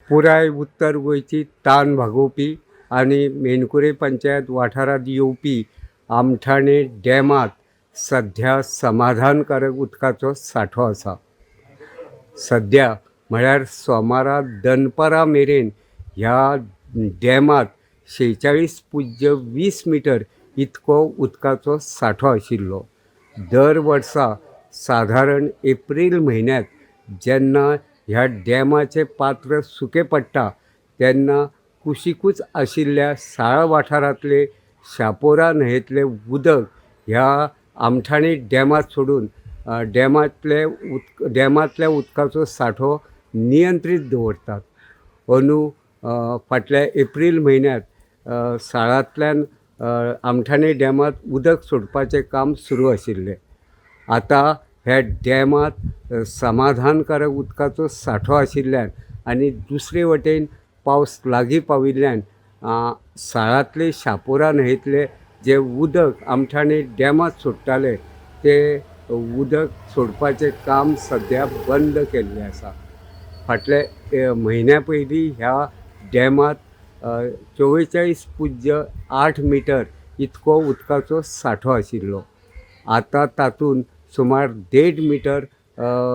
पुराय उत्तर गोंयची तान भागोवपी आनी मेणकुरे पंचायत वाठारांत येवपी आमठाणे डॅमांत सद्या समाधानकारक उदकाचो सांठो आसा. सद्या म्हळ्यार सोमारा दनपारा मेरेन ह्या डॅमांत 46.20 मिटर इतको उदकाचो सांठो आशिल्लो. दर वर्सा सादारण एप्रील म्हयन्यांत जेन्ना ह्या डॅमाचें पात्र सुकें पडटा तेन्ना कुशिकूच आशिल्ल्या साळ वाठारांतले शापोरा न्हंयेंतलें उदक ह्या आमठाणे डॅमांत सोडून डॅमांतल्या उदकाचो सांठो नियंत्रीत दवरतात. अंदू फाटल्या एप्रील म्हयन्यांत साळांतल्यान आमठाणे डॅमांत उदक सोडपाचें काम सुरू आशिल्लें. आतां ह्या डॅमांत समाधानकारक उदकाचो सांठो आशिल्ल्यान आनी दुसरे वटेन पावस लागीं पाविल्ल्यान साळांतले शापोरा न्हंयेंतले जें उदक आमठाणे डॅमांत सोडटाले तें उदक सोडपाचें काम सद्या बंद केल्लें आसा. फाटल्या म्हयन्या पयलीं ह्या डॅमांत 44.08 मिटर इतको उदकाचो सांठो आशिल्लो. आतां तातूंत सुमार 1.5 मिटर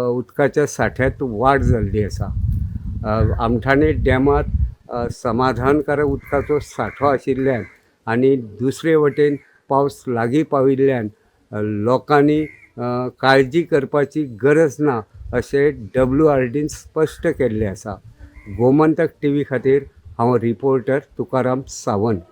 उदकाच्या सांठ्यांत वाड जाल्ली आसा. आमठाणे डॅमांत समाधानकारक उदकाचो सांठो आशिल्ल्यान आनी दुसरे वटेन पावस लागीं पाविल्ल्यान लोकांनी काळजी करपाची गरज ना अशें डब्ल्यू आर डीन स्पश्ट केल्लें आसा. गोमंतक टीव्ही खातीर हांव रिपोर्टर तुकाराम सावंत.